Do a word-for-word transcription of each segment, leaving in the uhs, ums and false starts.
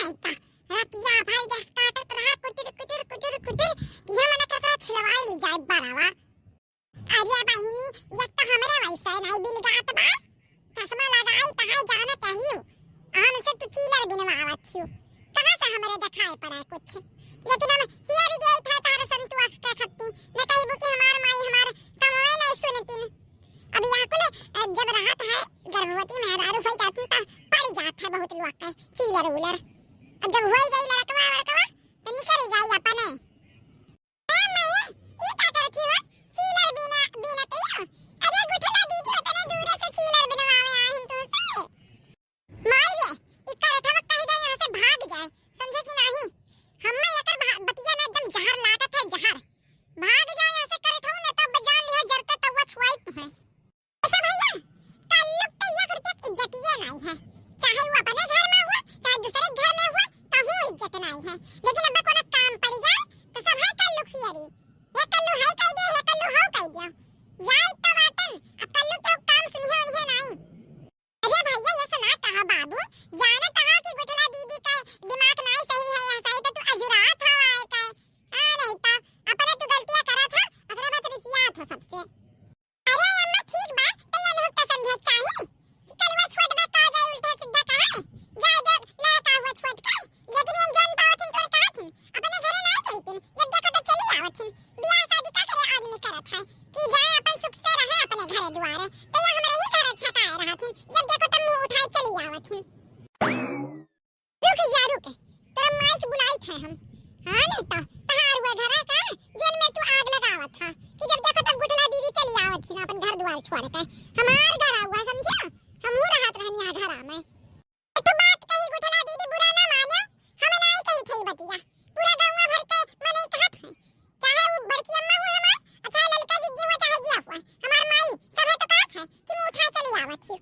तैता, रतिया भर गैस काटत रहा, कुटुर, कुटुर, कुटुर, कुटुर, कि हम ना ककरा छिलवाई ली जाए बरावा। अरे बहिनी, एक तो हमरे वैसे नहीं बिलगात बा, चश्मा लगाई तहाई जानत ही हूँ, हमसे तू चीलर बिनवावत हियो, कहाँ से हमरे देखाई पड़ा कुछ? लेकिन हम हियर गए थे तारे संतुआ के खत्ती, न कहिबू कि हमार माई हमार कमवे नहीं सुनतीन। अब यहाँ कुल, अ, जब रहत है, गर्भवती मेहरारू हो जाती तो पड़ जात है बहुत लोग का चीलर उलर। अब जब हो गई लड़कवा वड़कवा, तो निकल जाई अपने। ए माई, ई का करत ही हो? चीलर बीना, बीनत ही हो? अरे गुठला दीदी, उतने दूर से चीलर बिनवावे आहिन तू से। माई रे, ई करठवा कही दे यहाँ से भाग जाए, समझे कि नाही? हम्मे एकर भा-, बतिया ना एकदम जहर लागत है, जहर। भाग जाए यहाँ से करठवा, न तब जान लियो जरते तउवा छुआई है। अच्छा भैया, कल्लू के एक रुपया के इज्जतिये नाही है, चाहे वो अपने घर में हुए, चाहे दूसरे घर में हुए, कहूँ इज्जत नाही है। लेकिन अब कोनो काम पड़ जाए तो सब है कल्लू खियरी, ये कल्लू है कह दे, ये कल्लू हो कह दिया। जाए तो बातन, अब कल्लू के काम सुनिए उनिए नाही। अरे भैया, ये सुना कहा बाबू, जानत हा कि गुठला दीदी का दिमाग नाही सही है, या सही तो तू अजुरात हवा है का? हाँ, नहीं तो अपने तू गलतियाँ करत हा, ओकरे बाद रिसियात हो सबसे। अरे अम्मा, ठीक बा, तो ये नहीं तो समझे चाही कि कलुआ छोट बा, का जाए उल्टा सीधा कहे? जाए दे लड़का हुआ छोट के, लेकिन हम जान पावत हिन तोर कहत हिन, अपने घरे नाही जइतिन, जब देखो तो चली आवत हिन। बियाह शादी का करे आदमी करत है कि जाए अपन सुख से रहे अपने घरे दुआरे, तो ये हमरे ही घर छकाए रहत हिन, जब देखो तो मुँह उठाए चली आवत हिन। रुक जा, रुक, तोरा माई के बुलाइत है हम। हाँ, नहीं तो तहार हुआ घरा का, जौन में तू आग लगावत हा कि जब देखो तब गुठला दीदी चली आवत ही ना अपन घर द्वार छोड़ के। हमार घर हुआ, समझा? हमहू रहत रहनी यहाँ घरा में। एक तो बात कही गुठला दीदी, बुरा ना मानियो, हमें नाही कही थे बतिया, पूरा गाँव भर के मने कहत है, चाहे वो बड़की अम्मा हुआ हमार, और चाहे ललका जिज्जी हुआ, चाहे जिया हुआ, हमार माई, सभे तो कहत है कि मुँह उठा चली आवत ही।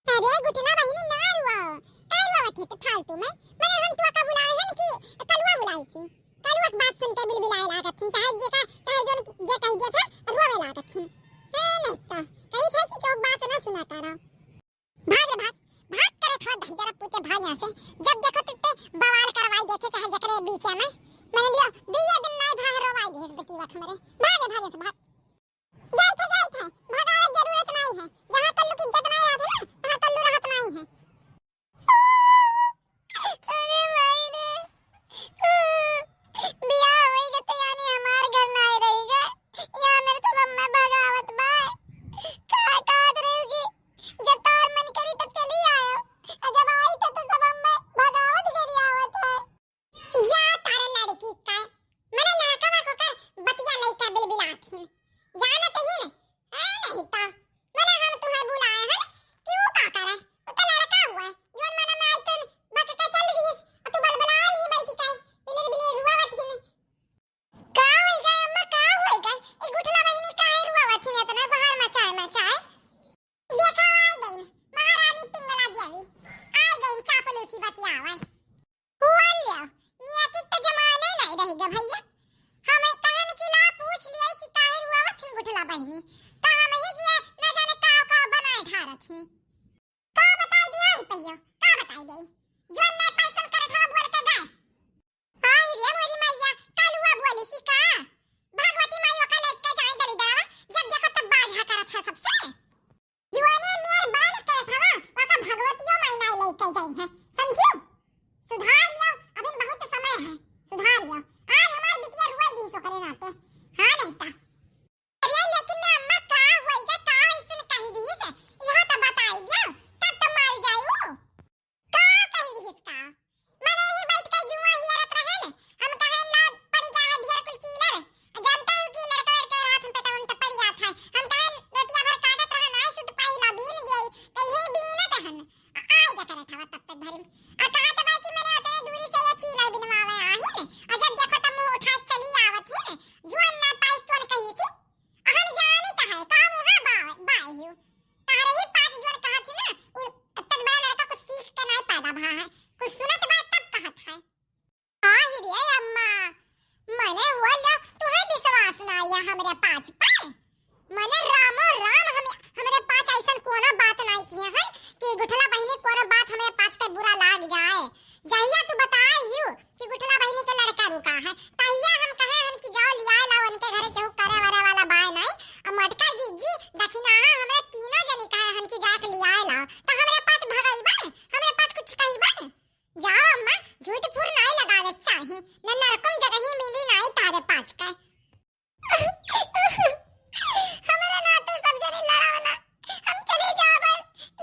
अरे गुठला बहिनी ना रुआ, काहे रुआवत है तो फालतू में? मने हम तो का बुलाए हन कि कलुआ बुलाई थी। कलुआ के बात सुन के बिलबिलाए लागत थी, चाहे जे का, चाहे जोन जे कह दिया था, रुआवे लागत थी। है नहीं तो, कही थे कि क्यों बात ना सुना तारा। भाग रे भाग, भाग करे थोड़ा दही जरा पूते भाग यहाँ से। जब देखो तित्ते बवाल करवाई देखे चाहे जकरे बीचे में। मैंने दियो, दिया दिन नाई भाग रोवाई भेज बेटी वक्त मेरे। भाग रे भाग यहाँ से भाग। जाई थे, जाई थे, भगावे जरूरत नाई है। जहाँ कल्लू की इज्जत नाई रहत है ना, वहाँ कल्लू रहत नाई है। अरे माई रे, बियाह होई गए तो यानी हमार घर नाई रही गए। यहाँ मेरे सब अम्मा भगावत बा। का कहत रही कि जब तार मन करी तब चली आयो, और जब आई थे तो सब अम्मा भगावत घरी आवत है। जा तारे लड़की का, मने लड़का को कर बतिया लइका बिलबिलात हिन। जानत ही न, है नहीं तो, मने हम तुम्हें बुलाए हैं कि वो का करे? वो तो लड़का हुआ है, जोन मना में आई तुम बक के चल दिस, और तू बलबलाई ही बैठ के, बिलर बिलर रुआवत हिन। का होई गए अम्मा, का होई गए? ई गुठला बहिनी काहे रुआवत हिन इतना गोहार मचाए मचाए? देखा आ गई महारानी पिंगला देवी, आ गई चापलूसी बतियावे। हुआ लिया, नियति के तो जमाने नहीं रह गए भैया। हम एक कहन की ला पूछ लिया कि काहे रुआवत हिन गुठला बहिनी, तो हम ही दिए न जाने का का बनाए ढारत ही। का बताई दिया ही पहियो, का बताई दे? जो नहीं पाई तुम करे था बोल के गए। आई रे मोरी मैया, कलुआ बोली सी का? भगवती माई ओका लेके जाए दलिदरवा, जब देखो तब बाझा करत है सबसे। जुआने मेर बान करत हवा, ओका भगवतियो माई नाई लेके जाई है, समझियो? सुधार लियो, अभी बहुत समय है, सुधार लियो। आज हमार बिटिया रुआई दी सो करे नाते। हाँ नहीं ता। अरे लेकिन अम्मा का होई गे, का ऐसन कही दी से? यह तो बताई दियो, तब तो मारी जाई वो। का कही रहिस का? मने ही बैठ के जुआ हियरत रहे न। हम कहे ला पड़ी गा है ढेर कुल चीलर। जानते हो कि लड़का लड़का रात में पेटा उनका पड़ जात है। हम कहे रतिया भर काटत रहे, नाई सुत पाई ला बीन गई। तो ये बीनत हन। आ, आए जा करे ठवा तब तक भरी। आ कहा तो भाई कि मैंने उतने दूरी से ये चीलर बिनवावे आई न। और जब देखो तब मुंह उठा के चली आवत ही न। जुआन ना पाइस तो न कही सी। हम जानी तो है, का मुहा बा, बाहियो। तारे ही पाँच जोन कहा थी ना, उ इतना बड़ा लड़का कुछ सीख के नहीं पैदा भा है, कुछ सुनत बा तब कहत है। आही रे अम्मा, मने हो लो, तुहे विश्वास ना आया हमरे पाँच पर। मने रामो राम, हम, हमरे पाँच अइसन कोनो बात नाई किहे हन कि गुठला बहिनी कोनो बात हमरे पाँच के बुरा लाग जाए। जहिया तू बताए यू कि गुठला बहिनी के लड़का रुका है, तहिया हम कहे हन कि जाओ लियाए लाओ, उनके घरे केहू करे वरे वाला बाय नाई। अब मोटका जीजी, दखिनाहा, हमरे तीनों जनी कहे हन कि जाके लियाए लाओ, तो हमरे पाँच भगइबन, हमरे पाँच कुछ कहिबन? जाओ अम्मा, झूठ फूर नाई लगावे चाही, न नरकम जगही मिली नाई तारे पाँच के। हमरे नाते सब जने लड़ाव ना, हम चली जाबे,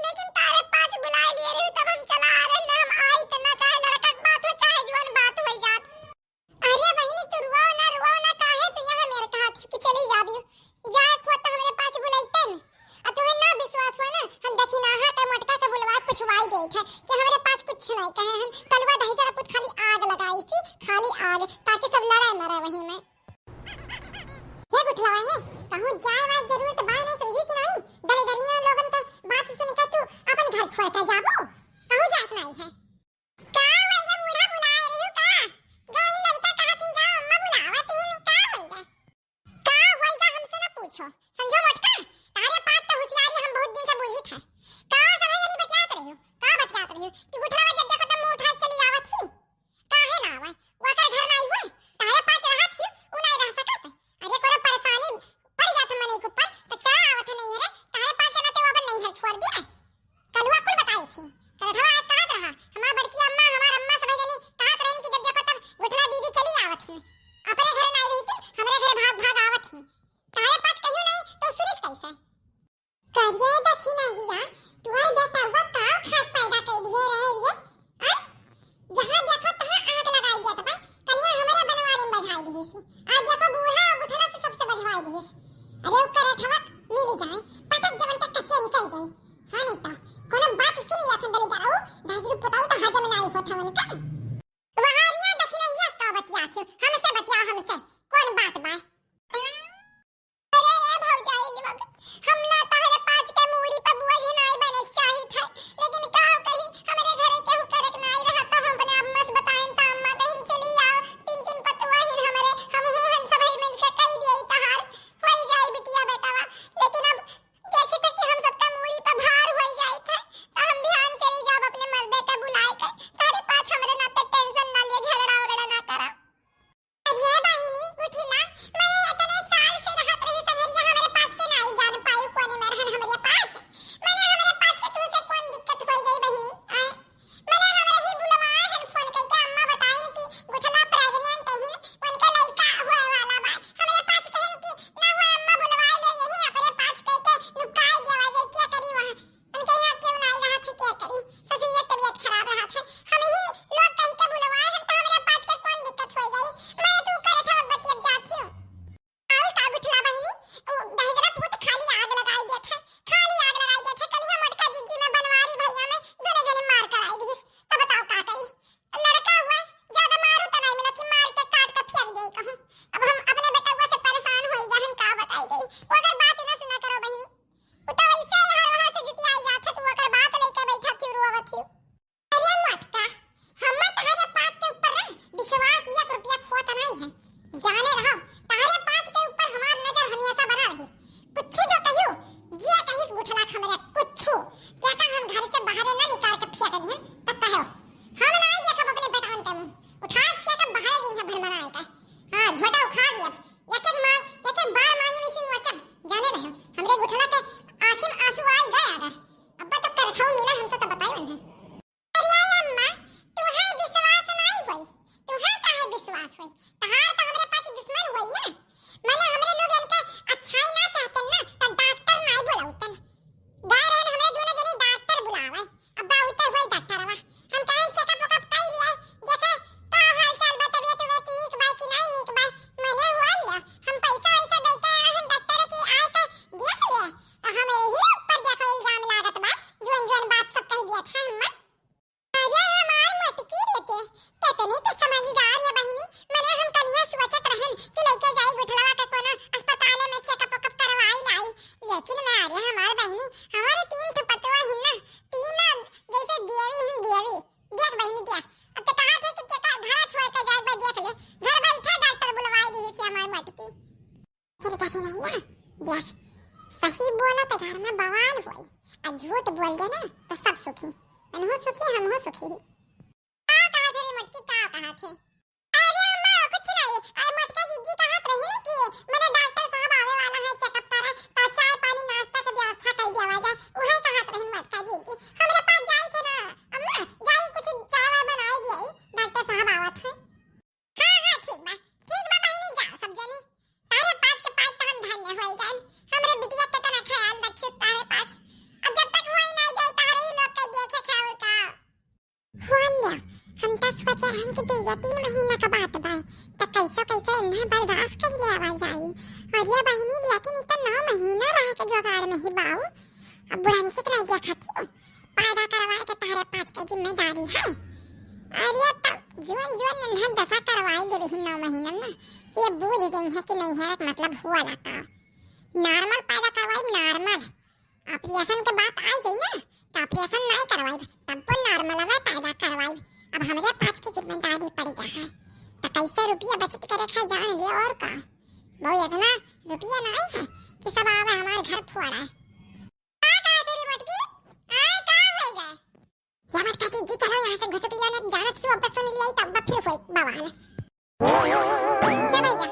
लेकिन तारे पाँच बुलाए लिए रही तब हम चला आ रहे, ना हम आई त ना, चाहे लड़का के बात हो चाहे जवान बात हो जात। अरे बहिनी, तू रुआओ ना, रुआओ ना, काहे तू यहाँ मेरे कहा थी कि चली जाबी? जाए खुआ तो हमरे पाँच बुलाइते न। आ तुम्हें ना विश्वास हुआ ना, हम दखिनाहा के मोटका के बुलवा पुछवाई गई थे कि हमरे पाँच कुछ नहीं कहे, हम कलवा दही जरा कुछ खाली आग लगाई थी, खाली आग, ताकि सब लड़ाई मरे वही में। हे गुठलवा हे, कहूँ जाए वाए जरूरत बा नहीं समझी कि नहीं? दले दरिया लोगन के बात सुन के तू अपन घर छोड़ के जाबो? कहूँ जाए के नहीं है। का भैया बूढ़ा बुलाए रही हो का? गई लड़का कहा तुम जाओ अम्मा बुलावा तीन का भैया? का भैया हमसे ना पूछो। समझो मोटका, तारे पाँच का होशियारी हम बहुत दिन से बुझी था। का समय जनी बतियात रही हो? का बतियात रही हो? कि गुठलवा जब देखो तब मुंह उठाए चली आवत ही। काहे ना आवे? ओकर घर ना आइबो? तारे पाँच रहत ही, उ नहीं रह सकत। अरे कोनो परेशानी पड़ जात मने के ऊपर, तो का आवत है नहीं रे? तारे पाँच के नाते वो अपन नहीं है छोड़ दिया। कलुआ कुल बताई थी। करठवा एक कहत रहा, हमार बड़की अम्मा, हमार अम्मा सबै जनी कहत रहन कि जब देखो तब गुठला दीदी चली आवत ही। अपने घरे नाई रही थी, हमरे घरे भाग भाग आवत ही। तारे पाँच कहियो नहीं, तो सुनिस कैसे? करिए दखिनहिया, तुहर बेटवा का खाक पैदा कर दिए रहे रे? आ? जहाँ देखो तहाँ आग लगाई देत बा। कनिया हमरे बनवारी में बझाई दिहिस। आज देखो बूढ़ा गुठला से सबसे बझवाई दिहिस। अरे उ करठवा मिल जाए, पटक देवन के कच्चे निकल जाई। हाँ नहीं तो कोनो बात सुन लिया था दलिदराऊ, दहिजरू पुताऊ तो हजम नाई होत हवन का। वहारिया दखिनहिया से का बतिया थी, हमसे बतिया हमसे, कौन बात बा? अरे ए भौजाई लोग, हम ना तहरे पाँच के मूड़ी पर बोझ नाई बने चाहित है, लेकिन का कही, हमरे घरे केहू करे के नाई रहा, तो हम अपने अम्मा से बताएन, त अम्मा कहिन, "चली आओ, तीन तीन पतुआ हिन हमरे, हम हूँ हम सबही मिलके कही दिए तहार, होई जाई बिटिया बेटवा।" लेकिन अब देखी थे कि हम सबका मूड़ी पर भार होई जाइत है, तो हम बिहान चली जाब अपने मर्दे के बुलाए के, तहरे पाँच हमरे नाते tension ना लिए, झगड़ा उगड़ा ना करा। अरे बहिनी, उठी ना। मने एतने साल से रहत रही संगरिया, हमरे पाँच के नाई जान पायु कोने में रहन हमरे पाँच। मने हमरे पाँच के तुमसे कौन दिक्कत होई गई बहिनी? आय। मने हमरे ही बुलवाए हन फोन कइके, अम्मा बताइन कि गुठला pregnant हिन, उनके लइका होए वाला बा। हमरे पाँच कहन कि ना होए अम्मा, बुलवाए ले, यही अपने पाँच कइके नुकाए देवा जाए, क्या करी वहाँ? उनके यहाँ केहू नाई रहत है, क्या करी? ससुरिया तबीयत खराब रहत है। हम ही लोग कही के बुलवाए हन, तो हमरे पाँच के कौन दिक्कत हो जाई? मैं तू करे ठवक बतियत जात हूँ। और का गुठला बहिनी, उ दहिजरा पूत खाली आग लगाई देत है, खाली आग लगाई देत है। कलिया मोटका जीजी में बनवारी भैया में दोनों जने मार कराई दिस। तब बताओ का करी? लड़का हुआ है, ज्यादा मारो तो नहीं मिला कि मार के काट के फेंक दे कहूँ। अब हम अपने बेटवा से परेशान हो गए हैं, का बताई गई? वो अगर बात ना सुना करो बहिनी, उ तो वैसे यहाँ वहाँ से जुतियाई जात है, तू ओकर बात लेके बैठा थी, रोवत थी। अरे मोटका, हम्मे तहरे पाँच के ऊपर ना विश्वास एक रुपया खोत नहीं है। जाने रहो, तहरे पाँच के ऊपर हमार नजर हमेशा बना रही। कुछु जो कहियो, जे कहिस गुठला खमरे, कुछु। क्या का हम घर से बाहर ना निकाल के फेंक दिहन, तब कहो। हम ना देखब अपने बेटान के मुंह। उठा के फेंक बाहर दिन है भर मनाए का। हाँ, झोटा उखाड़ लिया। एक एक मार, एक एक बार मांगे में से नोचब। जाने रहो, हमरे गुठला के आँखी में आंसू आई गए अगर। अब्बा तो करखऊ मिला हमसे तो बताई उन्हें। अरे अम्मा, तुहैं विश्वास नाई होई, तुहैं काहे विश्वास होई? तहार तो हमरे पास दुश्मन होई ना। मने हमरे लोग इनके अच्छाई ना चाहतन ना, त डॉक्टर नाई बुलावतन। गए रहन हमरे दोनों जनी डॉक्टर बुलावे, अब बाबूते होई डॉक्टरवा। हम कहन checkup वेकअप कई लिए, देखे का हाल चाल बा, तबीयत उबीयत नीक बा कि नाई नीक बा। मने हुआ लिया, हम पैसा वैसा दे के आए हैं डॉक्टर की आए के देख लिए। तो हम यही ऊपर देखो इल्जाम लागत बा, जुअन जुअन बात सब कह दिया था हम। अरे हमार मोटकी रे ते, कितनी तो समझदार है बहिनी। मने हम तनिया सोचत रहन कि लइके जाई गुठलवा के कोनो अस्पताले में checkup वेकअप करवाई लाई, लेकिन ना रे हमार बहिनी, हमारे तीन ठो पतवा हिन ना, तीन जैसे देवी हिन देवी। देख बहिनी देख, अब तो कहा थे कि तेका घरा छोड़ के जाए बा, देख ले, घर बैठे डॉक्टर बुलवाई दी से हमार मोटकी। फिर कहीं नहीं ना, देख, सही बोला तो घर में बवाल होई, आ झूठ बोल दे ना तो सब सुखी, मनहू सुखी, हमहू सुखी। का कहा थे रे मोटकी, का कहा थे? अरे अम्मा, कुछ नहीं। अरे मोटका जीजी कहत रही ना कि मने डॉक्टर साहब आवे वाला है चेकअप करे, तो चाय पानी नाश्ता के व्यवस्था कर दिया जाए, वही कहत रही मोटका जीजी। हमरे पास जाई थे ना अम्मा, जाई कुछ चाय वाय बनाई दिया, डॉक्टर साहब आवत है। हाँ हाँ ठीक बा, ठीक बा बहिनी, जाओ सब जनी। तारे पाँच के पाँच तो हम धन्य होई गए, हमरे बिटिया के तो ना ख्याल रखियो तारे पाँच। अब जब तक होई ना जाए तारे ही लोग के देखे खाओ का। बोलिया, हम तो सोचे रहन कि दुइया तीन महीना का बात बा, तो कैसो कैसो इन्हें बर्दाश्त कर लेवा जाई। अरे बहिनी, लेकिन इ तो नौ महीना रहे के जुगाड़ में ही बाऊ। अब बुढ़ंचिक नहीं देखा क्यों? पैदा करवाए के तहरे पाँच के जिम्मेदारी है। अरे तब जुअन जुअन इन्हें दशा करवाए देवे ही नौ महीना में, कि ये बूझ गई है कि नहीं है, मतलब हुआ लगा। नॉर्मल पैदा करवाई, नॉर्मल। ऑपरेशन के बात आई गई ना, तो ऑपरेशन नहीं करवाई, तब वो नॉर्मल में पैदा करवाई। अब हमरे पाँच की जिम्मेदारी पड़ गया है, तो कैसे रुपया बचत करे खा जान ले और का। बहु इतना रुपया नहीं है कि सब आवे हमारे घर फोड़ा। का कहा तेरी मोटकी? आए का हो गए? या मोटका जीजी, चलो यहाँ से घुसक लिया ना, जानत ही वापस सुन लिया, तब फिर होई बवाल। ये भैया,